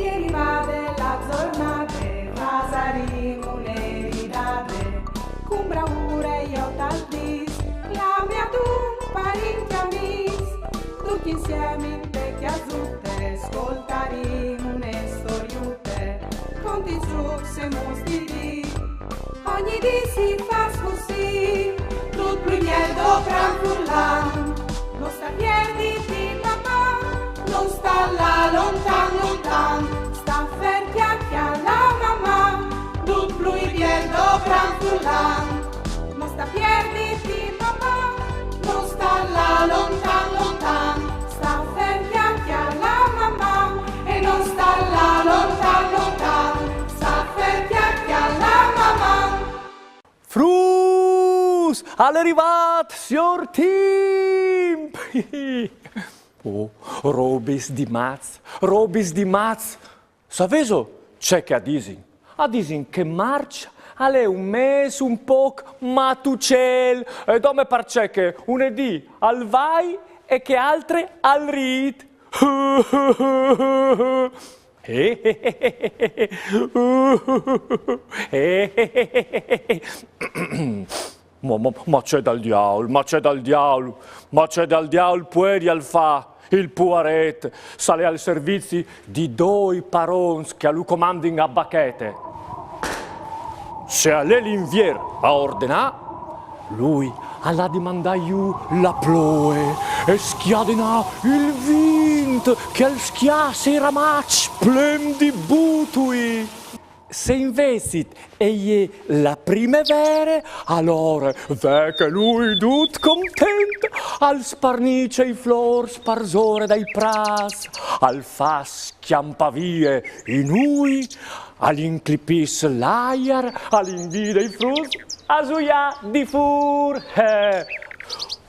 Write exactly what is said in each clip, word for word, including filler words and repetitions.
E rivade la zornade, fasarìn une ridade, cun braure jo tal dis, clame a dun parint e amis, ducj insiemi inte cjasute, scoltarìn une storiute, conti, zucs e mustiris. Ogni dì si fâs cussì, dut plui biel dopran furlan. No sta pierditi, Maman, no sta lâ lontan, lontan, sta fer, cjale, cjale, Maman, dut plui biel dopran furlan. No sta pierditi, Maman, no sta lâ lontan, lontan, sta fer, cjale, cjale, Maman, e no sta lâ lontan, lontan, sta fer, cjale, cjale, Maman. Fruts, al è rivât siôr Timp! Oh, robis di mats, robis di mats! Savêso ce che a disin? A disin che Març al è un mês un pôc matucel, e dome parcè che une dì al vai e chê altre al rît. Ma, ma, ma ce dal diaul, ma ce dal diaul, ma ce dal diaul puedial fâ il puaret, s'al è al servizi di doi parons che a lu comandin a bachete. Se al è l'Invier a ordenâ, lui al à di mandâ jù la ploie e scjadenâ il vint che al scjasse i ramaçs plen di butui. Se invezit e je la primevere, alore ve che lui dut content al sparnice i flôrs parsore dai prâts, al fâs scjampâ vie i nûi, al inclipìs l'aiar, al invide i fruts a zuiâ di fûr. Eh.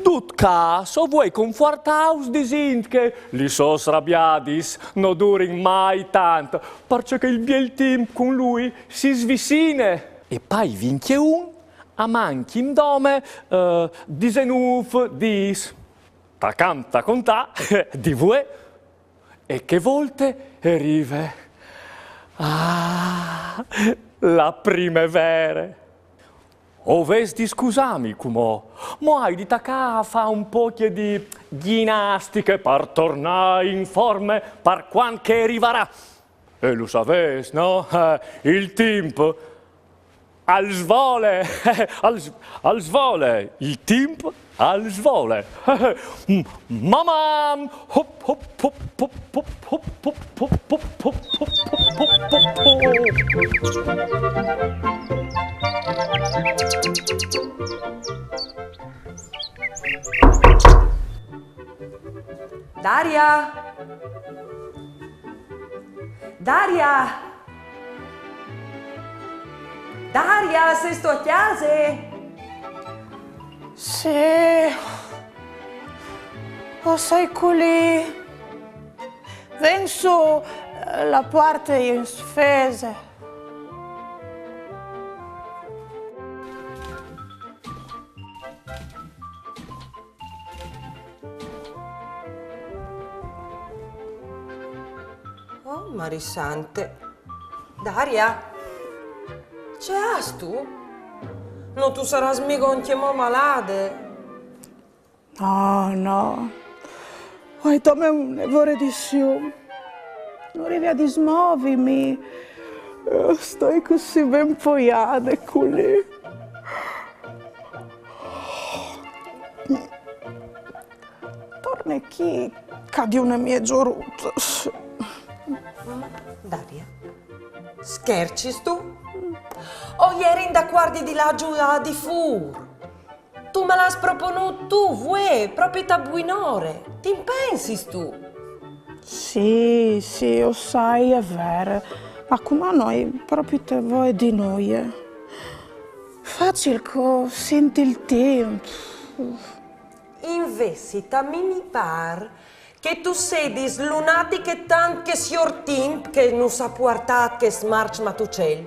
Dut câs, o vuei confuartâus disint che lis sôs rabiadis no durin mai tant, parcè che il biel timp cun lui si svicine. E pai vincjeun a mancjin dome, eh, disenûf dîs. Tacant a contâ, di vuê, e chê volte e rive. Ah, la primevere! O vês di scusâmi cumò, ma o ai di tacâ a fâ un pocje di gjinastiche par tornâ in forme par cuant che e rivarà. E lu savês, no? Eh, il timp al svole, al s-, al svole, il timp al svole. Maman! Hop, hop, hop, hop. Daria! Daria! Daria, sêstu a cjase? Sì, o soi culì. Ven sù, la puarte e je in sfese. Oh, Marie Sante. Daria, ce âstu? No tu sarâs mighe ancjemò malade? No, no. O ai dome une vore di sium. No rivi a dismovimi. Eh, o stoi cussì ben poiade culì. Torne chi ca di une mieze orute. Ma, Daria, schercistu? O jerin dacuardi di lâ a zuiâ di fûr. Tu me lu âs proponût tu, vuê, propit a buinore. Ti impensistu? Sì, sì, o sai, e je vere. Ma cumò no ai propit voie di nuie. Facil che o sint il timp. Invezit a mi mi pâr che tu sedis lunatiche tant che siôr Timp che nus à puartât chest Març matucel.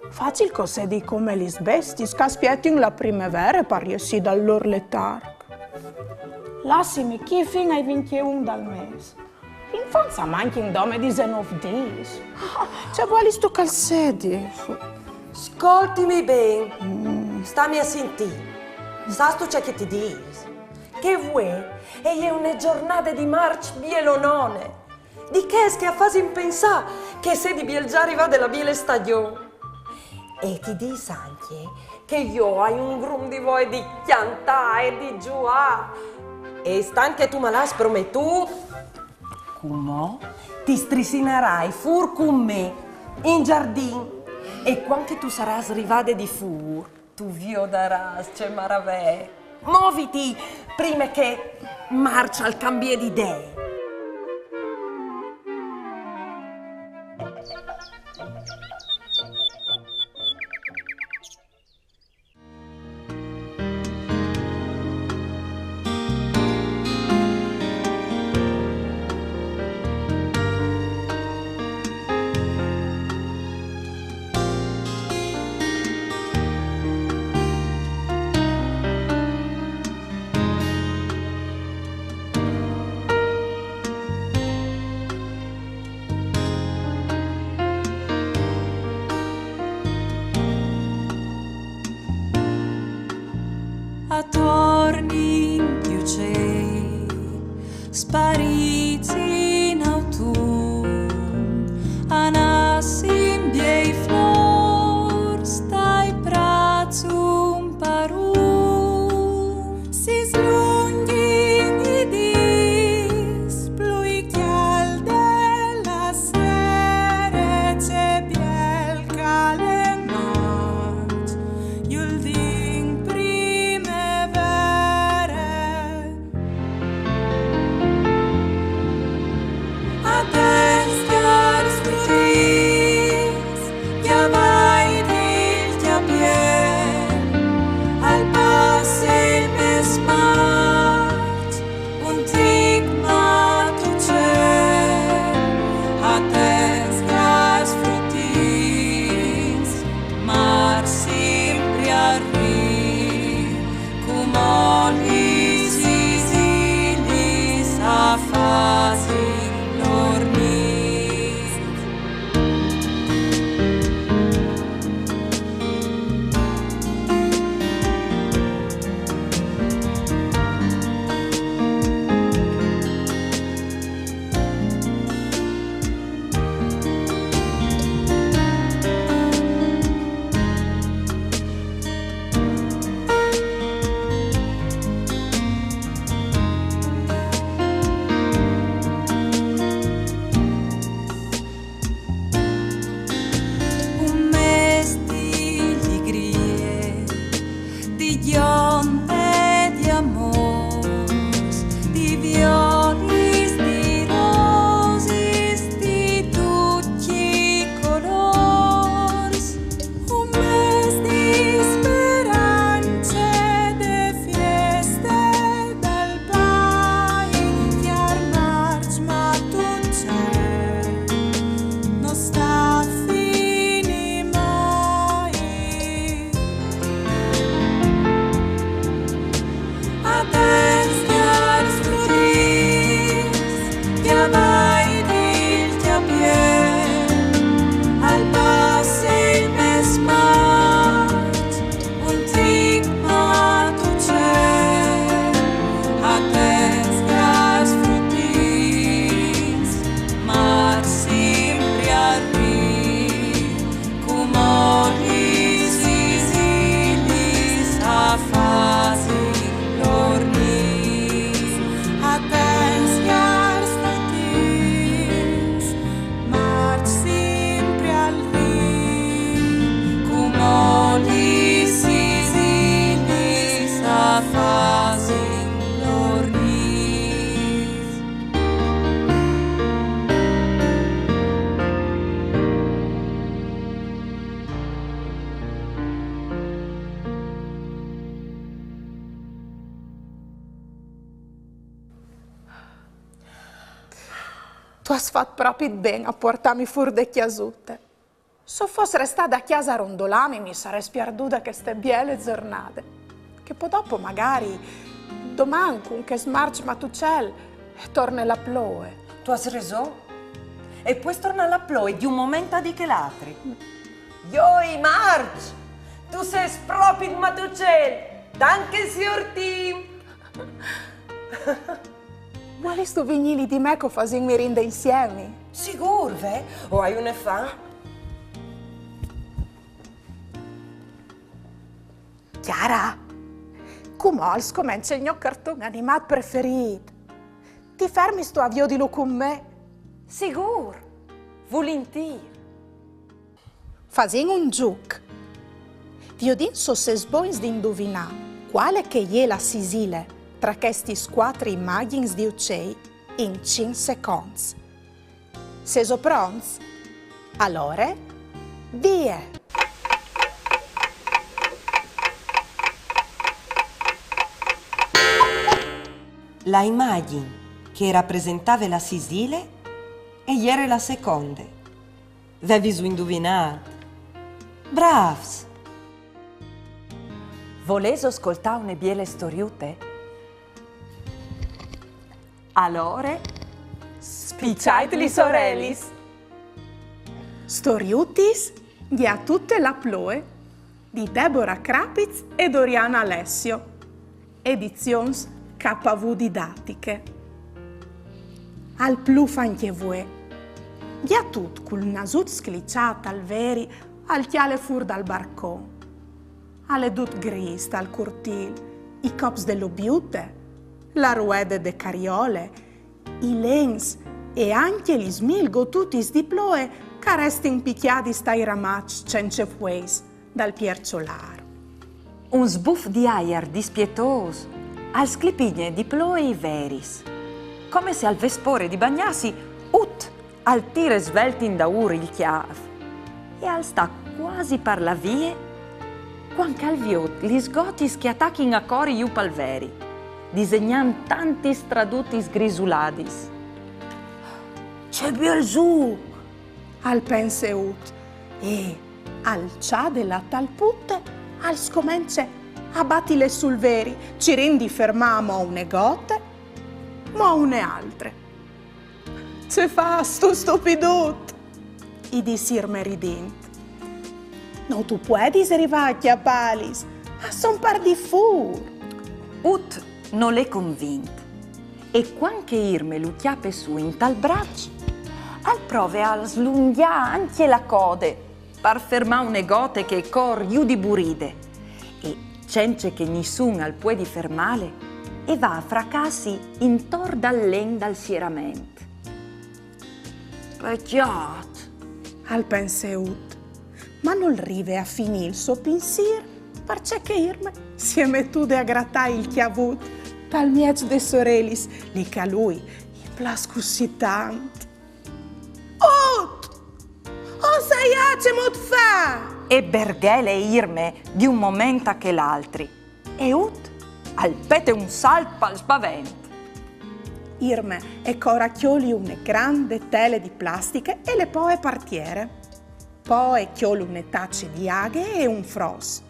Facil che o sedi come lis bestiis che a spietin la primevere par jessî dal lôr letarc. Lassimi chi fin ai vincjeun dal mês. In fonts a mancjin dome disenûf dîs. Ce vuelistu che al sedi? Scoltimi ben, stami a sintî. Sâstu ce che ti dîs? Che vuê e je une zornade di Març bielonone, di chês che a fasin pensâ che e sedi biel za rivade la biele stagjon. E ti dîs ancje che jo o ai un grum di voie di cjantâ e di zuiâ. E stant che tu mal âs prometût, cumò ti strissinarai fûr cun me in zardin. E cuant che tu sarâs rivade di fûr, tu viodarâs ce maravee. Moviti, prime che Març al cambie di idee. Atornin i ucei sparîts in autun, a nassin biei flôrs tai prâts un par un. Si slungjin i dîs, plui cjalt de la sere, ce biel che al è Març, jù al din primevere. Atents, cjârs frutins, cjavait il cjapiel, al passe il mês Març, un tic matucel. Atents, cjârs frutins, Març simpri al rît, cumò lis isilis a fasin lôr nîts. Un mês di ligrie, di gjonde, di amôrs, di violis, di rosis, di ducj i colôrs. Un mês di sperance, de fieste, dal bal, cjâr Març matucel, no sta finî mai. Atents, cjârs frutins, cjavait il cjapiel, al passe il mês Març, un tic matucel. Atents, cjârs frutins, Març simpri al rît, cumò lis isilis a fasin lôr nîts. Atents, cjârs frutins, Març simpri al rît, cumò lis isilis a fasin lôr nîts. Tu âs fat propit ben a puartâmi fûr de cjasute. Se o fos restade a cjase a rondolâmi, mi sarès pierdude cheste biele zornade. Che po dopo, magari, doman, cun chest Març matucel, e torne la ploie. Tu âs reson. E pues torna la ploie di un moment a di chel altri. Joi, Març! Tu sês propit matucel! Tant che siortìn! Vuelistu vignî li di me che o fasìn mirinde insiemi? Sigûr, ve? O ai une fam. Chiara, cumò al scomence il gno carton animât preferît. Ti fermistu a viodilu cun me? Sigûr, vulintîr. Fasìn un zûc. Viodìn se o sês bogns di induvinâ cuale che e je la sisile tra chestis cuatri imagjins di ucei in cinc seconts. Sêso pronts? Alore, vie! La imagjin che e rapresentave la sisile e jere la seconde. Vevisu induvinât? Brâfs! Volêso scoltâ une biele storiute? Alore, spiçait lis orelis! Storiutis Gjatut e la ploie di Debora Crapiz e Doriana Alessio, edizions K V Didatiche. Al plûf ancje vuê. Gjatut cul nasut scliçât al veri al cjale fûr dal barcon. Al è dut grîs tal curtîl, i cops de lobiute, la ruede de cariole, i lens e ancje lis mil gotutis di ploie che a restin picjadis tai ramaçs cence fueis dal pierçolâr. Un sbuf di aiar dispietôs al sclipigne di ploie i veris. Come se al ves pôre di bagnâsi, Ut al tire svelt indaûr il cjâf e al sta cuasi par lâ vie, cuant che al viôt lis gotis che a tachin a cori jù pal veri, disegnant tantis stradutis grisuladis. Ce biel zûc! Al pense Ut, e, alçade la talpute, al scomence a batile sul veri, cirint di fermâ mo une gote, mo une altre. Ce fâstu, stupidut? I dîs Irme ridint. No tu puedis rivâ a cjapâlis, a son par di fûr. Ut nol è convint. E cuant che Irme lu cjape sù intal braç, al prove a slungjâ ancje la code par fermâ une gote che e cor jù di buride. E, cence che nissun al puedi fermâle, e va a fracâsi intor dal len dal sierament. Pecjât, al pense Ut, ma nol rive a finî il so pinsîr, parcè che Irme si è metude a gratâ il cjavut tal mieç des orelis, li che a lui i plâs cussì tant. Ut! O sai ce mût fâ! E berghele Irme di un moment a chel altri. E Ut al pete un salt pal spavent. Irme e cor a cjoli une grande tele di plastiche e le poie par tiere. Po e cjol une tace di aghe e un fros.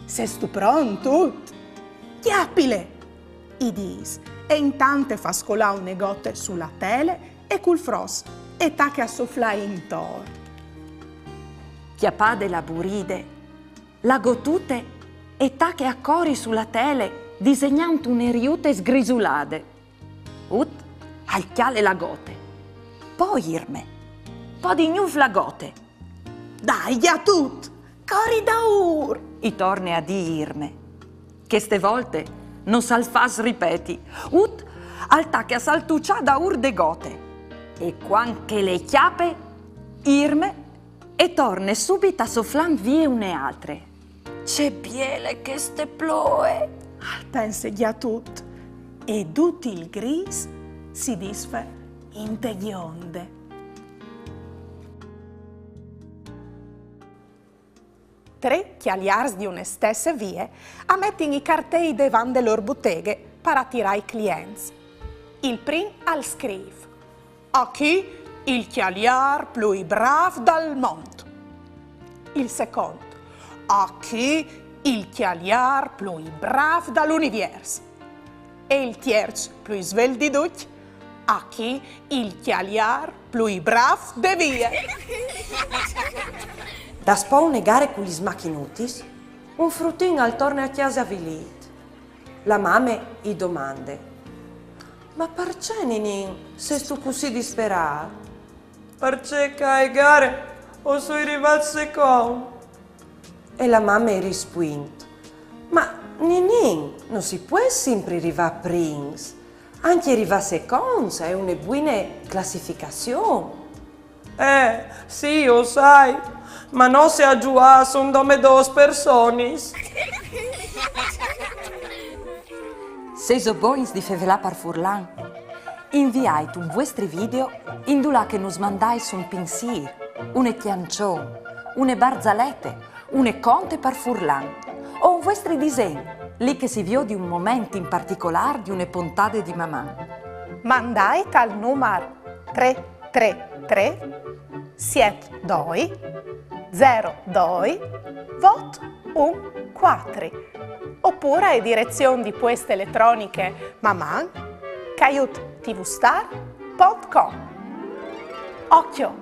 Sêstu pront, Ut? Cjapile! I dîs, e intant e fâs colâ une gote su la tele e cul fros e tache a soflâ intor. Cjapade la buride, la gotute e tache a cori su la tele, disegnant une riute sgrisulade. Ut al cjale la gote. Po Irme. Po di gnûf la gote. Dai, Gjatut, cori daûr! I torne a dî Irme. Cheste volte no sal fâs ripeti. Ut al tache a saltuçâ daûr de gote. E cuant che le cjape, Irme e torne subit a soflânt vie une altre. Ce biele cheste ploie! Al pense Gjatut, e dut il grîs si disfe inte gjonde. Trê cjaliârs di une stesse vie a metin i cartei devant de lôr buteghe par atirâ i clients. Il prin al scrîf: Achì il cjaliâr plui brâf dal mont. Il secont: Achì il cjaliâr plui brâf dal univiers. E il tierç, plui svelt di ducj: Achì il cjaliâr plui brâf de vie. Daspò une gare cu lis machinutis, un frutin al torne a cjase avilît. La mame i domande: Ma parcè, ninin, sêstu cussì disperât? Parcè che ae gare o soi rivât secont. E la mame i rispuint: Ma ninin, no si pues simpri rivâ prins. Ancje rivâ seconts e je une buine classificazion. Eh, sì, o sai, ma no se a zuiâ a son dome dôs personis. Se o sês bogns di fevelâ par furlan, inviait un vuestri video indulà che nus mandais un pinsîr, une cjançon, une barzalete, une conte par furlan, o un vuestri disen, li che si viodi un moment in particolâr di une pontade di Maman. Mandait al numar trê trê trê siet doi zero doi vot un cuatri, opûr ae direzion di pueste eletroniche maman caiut tvstar pont com. Ocjo,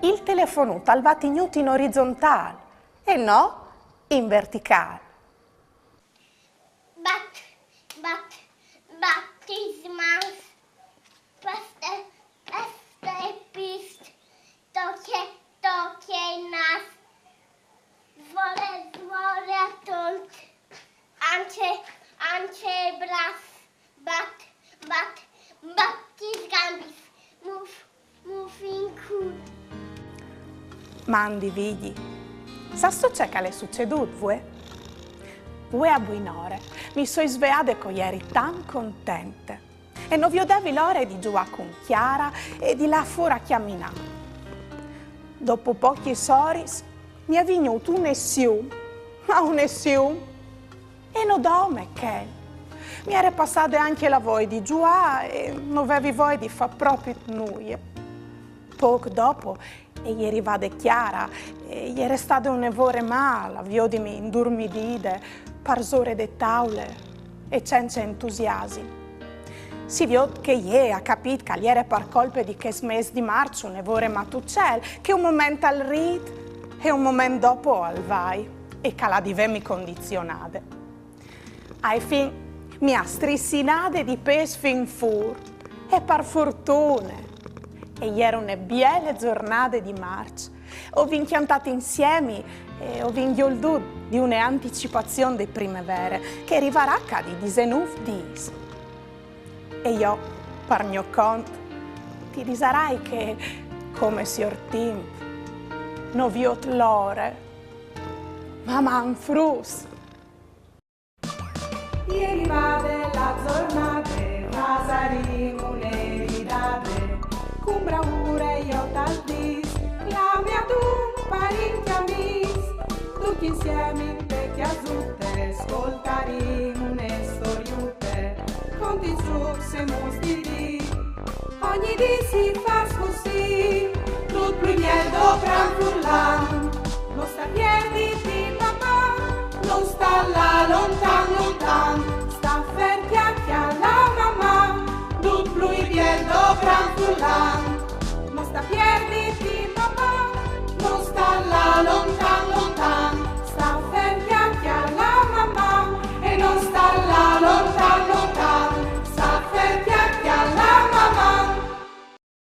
il telefonut al va tignût in orizontâl e no in verticâl. Bat, bat, batismas, peste, peste, pist, tocje, tocje, nas, svole, svole, tont, ancje, ancje, bras, bat, bat, batis gambis, muf, muf in cûl. Mandi, Vigji. Sâstu ce che al è sucedût, vuê? Vuê a buinore mi soi sveade che o jeri tant contente e no viodevi la ore di zuiâ cun Chiara e di lâ fûr a cjaminâ. Dopo pochis oris mi è vignût une sium, ma une sium. E no dome chel. Mi jere passade ancje la voie di zuiâ e no vevi voie di fâ propit nuie. Pôc dopo e je rivade Chiara e e je restade une vore mâl a viodimi indurmidide parsore de taule e cence entusiasim. Si viôt che jê e à capît che al jere par colpe di chest mês di Març une vore matucel, che un moment al rît e un moment dopo al vai, e che al à di vêmi condizionade. Ae fin mi à strissinade di pês fin fûr, e par fortune. E jere une biele zornade di Març. O vin cjantât insiemi e o vin gjoldût di une anticipazion de primevere che e rivarà ca di disenûf dîs. E jo, par gno cont, ti disarai che, come siôr Timp, no viôt la ore. Maman fruts! E je rivade la zornade, fasarìn une ridade, cun braure jo tal dîs, clame adun parint e amîs, ducj insiemi inte cjasute, scoltarìn une storiute, contis, zûcs e muts di dì. Ogni dì si fa